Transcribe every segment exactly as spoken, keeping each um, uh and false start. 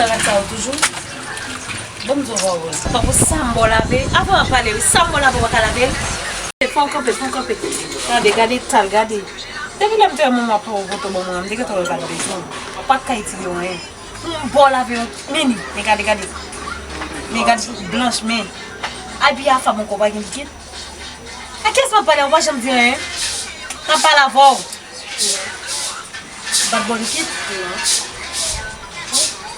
Gad sa yo toujou. Bon, m di w, Vòvòl. Tankou sa m ba w lave. Avan w ap pale, wi. Sa m ba w lave, w pa ka lave l. Fò w kanpe, fò w kanpe. Gade, gade eta l, gade. Depi lè m te wè manman ap pran yon poto ban mwen, m te gentan wè l pa t bezwen w. Ou pa t ka itile w anyen. M ba w lave yon mini. Men gade, gade. Men gade blanch, men. Abiye a fanm ankò, pa gen likid. A kiyès m ap pale? Ou pa janm di anyen. M ap pale avè w. Bat bò likid? Non.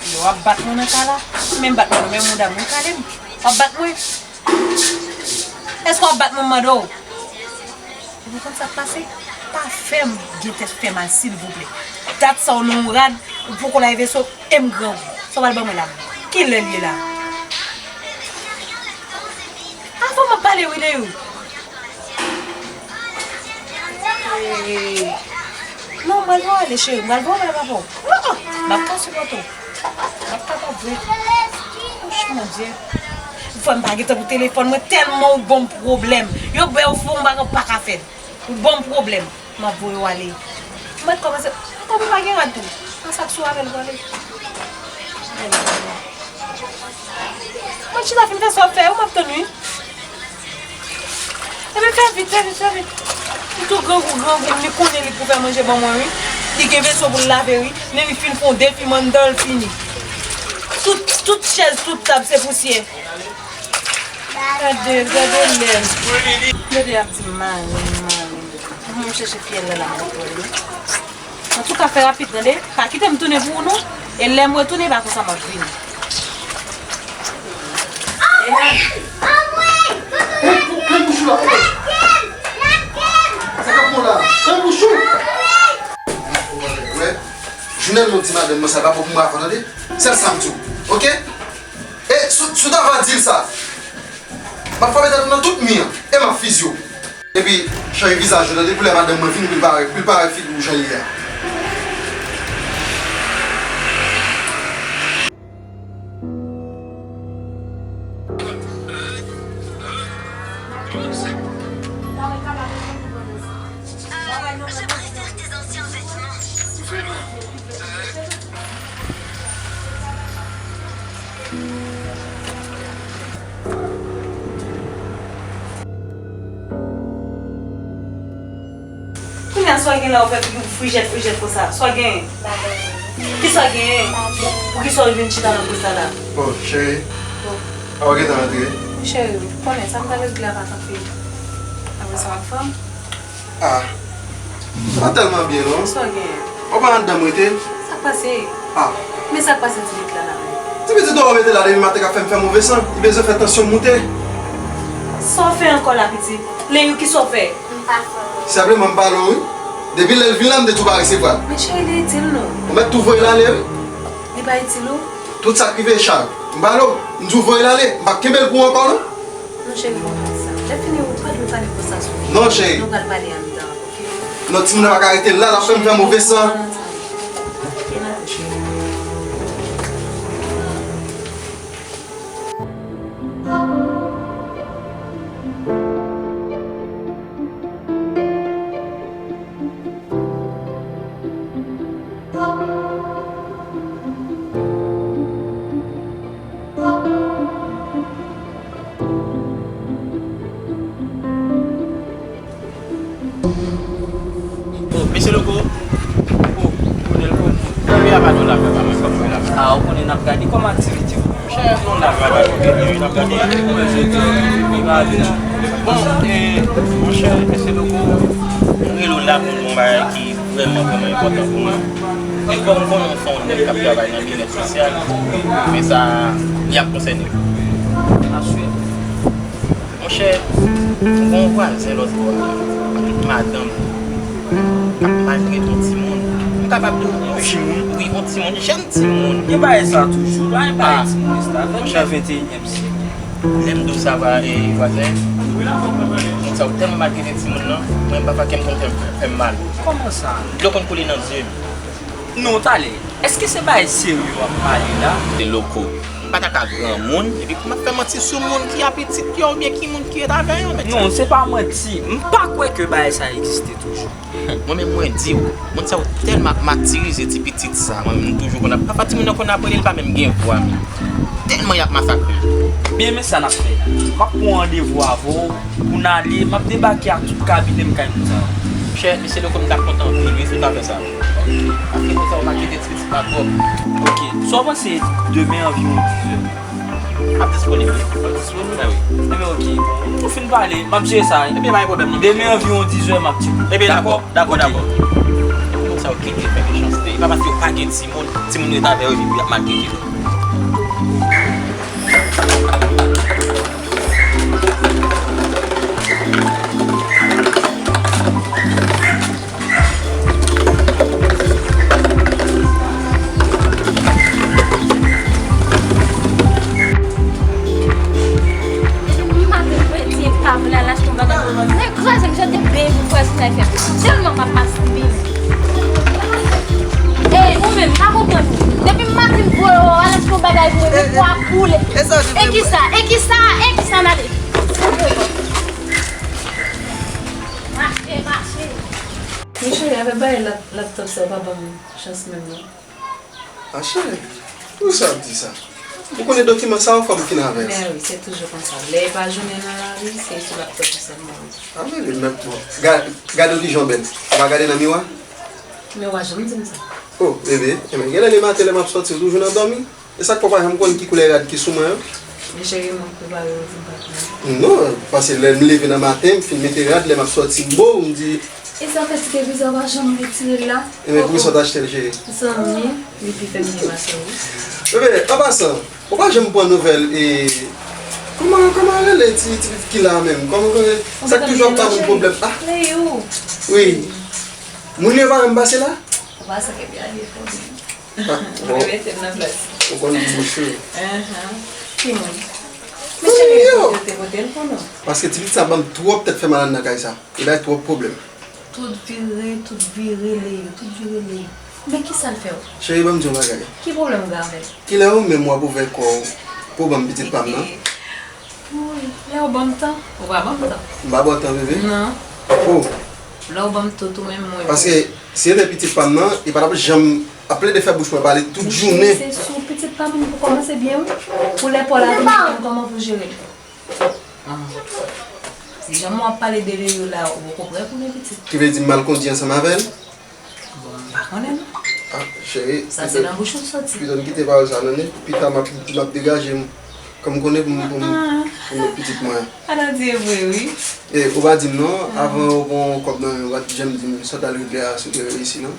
Yo, w ap bat mwen nan kay la. Ou menm bat mwen, menm mouda mwen kale m. W ap bat mwen? Èske w ap bat mwen, m mande w? Ou konn sa k pase? Pa fè m gen tèt fè mal, silvouplè. Dat sa w nan yon rad, ou poko lave veso, e m grangou. Sa w pral ban mwen la? Kilè l ye la? Avan m ap pale wi de ou. Hey. Non, m pral voye w ale, cheri. M pral voye w ale, papa w. Non, m ap ka sipòte w. M ap kapab vre. Ouch, mon Dye. Fò m pa gentan pou telefòn mwen, tèlman ou ban m pwoblèm. Yo bè ou fè yon bagay ou pa ka fè. Ou ban m pwoblèm. M ap voye w ale. Ou mèt kòmanse. Tanpri, pa gen rad tou. Nan sak sou avè l pou ale. Mwen chita fin fè sa w ap fè yo, m ap tann wi. Ebyen fè vit, fè vit, fè vit. Li tou grangou, grangou, li konnen li pou fè manje ban mwen wi. Li gen veso pou l lave wi. Men li fin fè yon defi m anndan l fini. Tout, tout chèz, tout tab se pousyè. Gade, gade lè m. Gade ap di m mari m, mari m. Mwen chèche fiyèl la la mwen pran li. Antouka fè rapid tande. Pa kite m tounen pou ou non. E lè m retounen pa konsa m ap vini. Hey, hey, bouch ou la, hey. Sa k ap fè w la? Hey, bouch ou. Wè, Junel, non, di madanm mwen sa pa bon pou mwen avan tande. Sèl sa m di w, oke? E si, si w ta va di l sa, m ap frape tèt ou nan tout mi an, e m ap fizi w. Epi, chanje vizaj ou, tande, pou lè madanm mwen vini, pou l pa wè, pou l pa wè figi w jan l ye a. Je préfère tes anciens vêtements. Kounye a, sa w gen la, ou fè figi w frijèt, frijèt konsa. Sa w genyen? Kisa w genyen? Pou, poukisa w vin chita nan bouch la la? Oh, cheri. Oh. A w gentan antre? Cheri, ou konnen sa m pral regle a pa t anpil. Apre sa, w ap fè m? Ah, sa pa tèlman byen non. Sa w genyen? Ou pa anndan m rete? Sa k pase? Ah. Men sa k pase ti pitit la la menm? Ti pitit ou mete la depi maten k ap fè m fè move san, li bezwen fè tansyon m moute. Sa w fè ankò la pitit? Leyou, kisa w fè? M pa fè anyen. Senpleman m pale w wi. Depi lè l vin la m te tou pa resevwa l. Men cheri, li itil nou. Ou mèt tou voye l ale wi. Li pa itil ou? Tout sa k rive Char, m pale w, m di w voye l ale, m p ap kenbe l pou ou ankò non. Non cheri, pa fè sa. Lè fini ou pa dwe pale konsa sou li. Non cheri. Nou pral pale anndan, oke? Non, timoun nan pa ka rete la, l ap fè m fè move san. Cheri, pa nan tan. Oke, n a tou cheri. Oh, mesye Loko. Oh, ou konnen l bon. Kanpe a pa nou la, frè pa mwen, kanpe la. Ah, ou konnen n ap gade kòman aktivite yo. Monchè, nou la, frè pa nou, n ap gade. Bon, e, monchè, mesye Loko, nou rele w la pou yon bagay ki vrèman, vrèman enpòtan pou mwen. E kòm m konnen w se yon nèg k ap travay nan byenèt sosyal, men sa, li ap konsène w. Aswè. Monchè, m gen yon vwazen lòt bò a, ak tout madanm li, k ap maltrete yon timoun. M kapab di w, yon timoun? Wi, yon timoun, jèn timoun. Gen bagay sa toujou, pa gen bagay timoun, sa, nou nan venteyinyèm syèk. Lè m di w sa, va, e, vwazen, moun sa yo tèlman maltrete timoun nan, mwen, pafwa, kè m konn fè m, fè m mal. Kòman sa? Dlo konn koule nan zye m. Non, talè, èske se bagay serye w ap pale la? Se Loko. pa ta ka granmoun, epi pou m ap fè manti sou moun ki apitit yo oubyen ki moun ki ret avè yo, men. Non, se pa manti. M pa kwè ke bagay sa egziste toujou. Mwen menm, mwen di w, moun sa yo tèlman ap matirize ti pitit sa. Mwen menm, m toujou konn ap, pafwa timoun nan konn ap rele l pa menm gen vwa, men tèlman y ap masakre l. Byen, men sa n ap fè. M ap pran randevou avè w pou n ale, m ap debake ak tout kabinè m kay moun sa yo. Monchè, mesye Loko, m t ap kontan anpil wi si w ta fè sa. Paske moun sa yo matirize ti pitit la twòp. Ok. Sa w panse demen anviwon diz è? M ap disponib wi. W ap disponib? Mwen wi. Ebyen, ok. Nou fin pale, m ap jere sa wi. Ebyen, pa gen pwoblèm non. Demen anviwon diz è, m ap tcheke w. Ebyen, dakò, dakò, dakò. Moun sa yo kite fè mechanste. E pa paske yo pa gen timoun, timoun ret avè yo, epi y ap maltrete yo. Depi maten, m prese pa vle al achte yon bagay pou mwen. Nèg kraze m, jete beny pou frèt sa fè. Tèlman m ap pase beny. Ey, ou menm, pa konprann ou. Depi maten, m voye w al achte yon bagay pou mwen, men pwa boule. E kisa? E kisa? E kisa n ale? Mache, mache. Men cheri, avèk bagay lap-, laptop sa, ou pa ban m chans menm non. A cheri, poukisa w ap di sa? Ou konnen dokiman sa yo fò m fin avè l. Men wi, se toujou konsa. Lè e pa jounen nan lari, se sou laptop ou sèlman ou ye. A men li menm, bon. Ga-, gade w kijan w bèl. Ou pa gade nan miwa? Men w pa janm di m sa. O, bebe, ebyen, genlè le maten lè m ap sòti, ou toujou nan dòmi? E sa k fè w pa janm konn ki koulè rad ki sou mwen an? Men cheri, mwen prepare w di m pa konnen. Non, paske lè m leve nan maten, m fin mete rad, lè m ap sòti, m bo, m di. E sa fè ti ke bizè w pa janm retire l la? Ebyen, poukisa w t achte l, cheri? Zanmi, li pi fèmye pase w wi. Bebe, an pasan, ou pa janm pran nouvèl, e, kòman, kòman rele ti, ti pitit ki la a menm? Kòman, kòman, sa k toujou ap ba moun pwoblèm? Ah! Leyou. Wi. Moun yo pa janm pase la? Ou pa sanke byen ale fò byen. Ah, bon. Mwen mete l nan plas. Ou konn bouch ou. Ahan. Ki moun? Men cheri, yo te pote l pou nou. Paske ti pitit sa ban m twòp tèt fè mal anndan kay sa. Li bay twòp pwoblèm. Tout vire, tout vire, Leyou, tout vire, Leyou. Men kisa l fè w? Cheri, ban m di w yon bagay. Ki pwoblèm ou gen avè l? Kilè ou menm w ap ouvè kò w pou w ban m pitit pa m nan? Woy, lè w ban m tan, ou pa ban m tan. M pa ba w tan, bebe? Non. O. Lè w ban m tout ou menm, mwen. Paske, si se te pitit pa m nan, li pa t ap janm ap plede fè bouch mwen pale tout jounen. Men cheri, se sou pitit pa m pou kòmanse byen wi. Pou lè pa w la vini, pou m konn kòman pou jere l. Ah. Si janm w ap pale de Leyou la, ou poko prè pou gen pitit. Ki vle di m mal kondi ansanm avè l? Bon, m pa konnen non. Ah, cheri, sa se nan bouch ou soti. Pito n kite pawòl sa nan men, pita m ap, m ap degaje m. Kòm konnen pou m, pou m, pou m met pitit mwen. Ala di e vre wi. E, ou pa di m non, avan ou pran yon kòb nan men, ou pa t janm di m sa w t al regle a si w te reyisi non.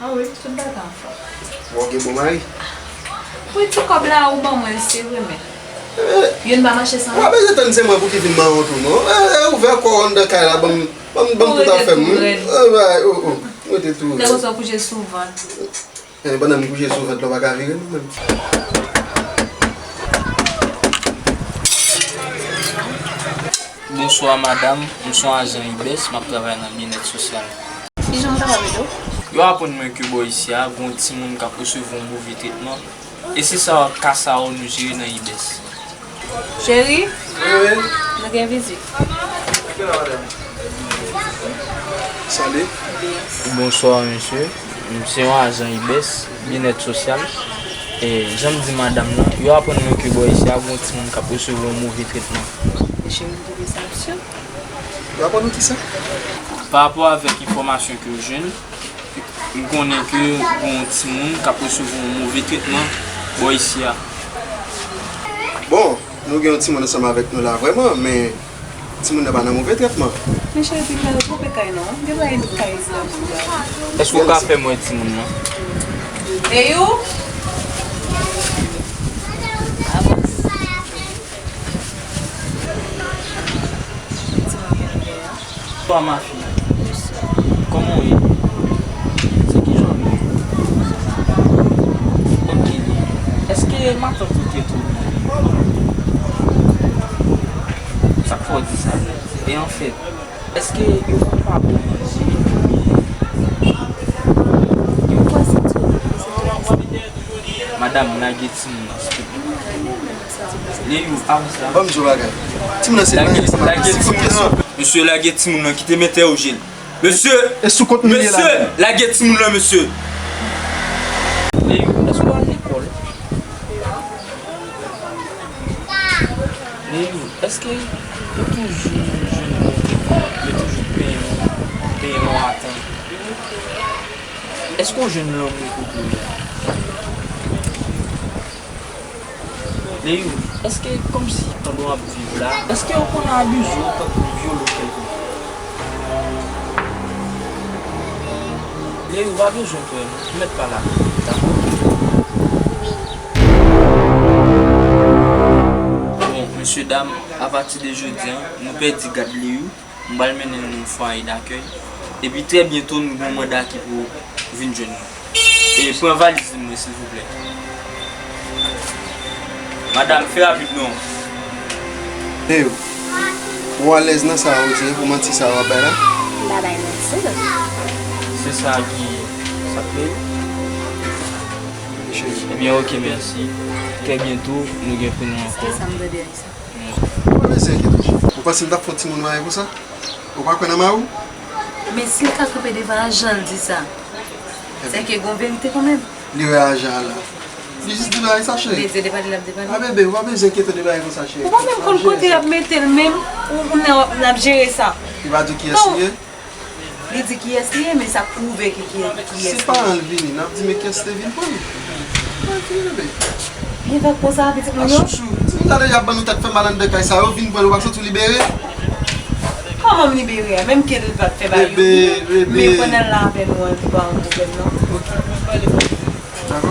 Ah wi, tout bagay anfòm. Bon, gen bon mari. Wi, ti kòb la ou ban mwen, se vre, men youn pa mache san lòt. Ou pa bezwen tann se mwen pou ki vin mari w tou non. E, e, ouvè kò w anndan kay la, ban m, ban m, ban m tout afè m wi. E, bay, o, o, rete tou rèd. Lè konsa w kouche sou vant. E, pandan m kouche sou vant la, w pa ka vire non menm. Bonswa madanm, m se yon ajan IBES, m ap travay nan byennèt sosyal. Kijan m kapab ede w? Yo aprann mwen ke bò isi a, gen yon timoun k ap resevwa yon move tretman. E se sa ka sa yo nou jere nan IBES. Cheri, wi, wi, nou gen vizit. Ki la, madanm? Salut. Bonswa, mesye. M se yon ajan IBES, byennèt sosyal. E, jan m di madanm nan, yo aprann mwen ke bò isi a, gen yon timoun k ap resevwa yon move tretman. Mesye, m twouve sa absird. Yo aprann ou kisa? Pa rapò avèk enfòmasyon ke w jwenn, m konnen ke gen yon timoun k ap resevwa yon move tretman bò isi a. Bon, nou gen yon timoun ansanm avèk nou la vrèman, men timoun nan pa nan move tretman. Men cheri, piga yo twonpe kay non. Gen bagay kay zam. Èske w ka fè m wè timoun nan? Eyou! Avanse. Bonswa, ma fille. Kòman w ye? Se kijan w ye? Ok. Èske matant ou te twouve w? Sa k fè w di sa? E anfèt, èske yo konn pa ba w manje? Yo... Madanm, lage timoun nan, silvouplè. Ban m di w bagay. Timoun nan se lage, lage timoun nan. Mesye, lage timoun nan, kite m entèwoje l. Mesye, e sou kont nou ye la. Mesye, lage timoun nan, mesye. Leyou, èske w al lekòl? Leyou, èske yo toujou jwenn, yo toujou penyen, penyen w atan? Èske w jwenn lanmou kote w ye a? Leyou, èske kòmsi pandan w ap viv la, èske yo konn abize w tankou vyole w kèlkonk? Leyou, pa bezwen pè, ou mèt pa la. Dakò? Bon, mesye dam, apati de jodi a, nou pèdi gad Leyou. M pral mennen l nan yon fwaye dakèy. Epi trè byento nou gen yon manda ki pou vin jwenn nou. E pran valiz li mwen, silvouplè. Madanm, fè rapid non. Hey, ou alèz nan sa ou di, pou manti sa w ap bay la? M pa bay manti non. Se sa ki, sa k rele? Ebyen, oke, mèsi. Trè byento, nou gen pou nou ankò. Ou pa bezwen enkyete w. Ou panse m t ap fè yon timoun mare konsa? Ou pa kwè nan mari w? Men si l ka kanpe devan ajan l di sa, sèke gon verite kanmenm. Li wè ajan an la. Li jis di bagay sa, cheri. Li di depale, l ap depale. A bebe, ou pa bezwen enkyete w de bagay konsa, cheri. Ou pa menm konn kote y ap mete l menm, ou, ou menm n ap jere sa. Li pa di w kiyès li ye? Li di kiyès li ye, men sa pwouve ki, ki, kiyès li ye. Si paran l vini, n ap di men kiyès te vin pran l. Mwen vini, bebe. Gen fèt konsa, pitit mwen yo? A chouchou, timoun sa deja ap ban nou tèt fè mal anndan kay sa yo, vin pran nou, pa santi w libere? Kòman m libere a? Menm ke l pa t fè ba yo, bebe, bebe. Men pandan l la avè nou an, li pa yon pwoblèm non. Ok. Dakò.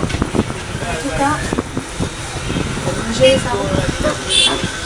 Antouka, fòk nou jere sa wi.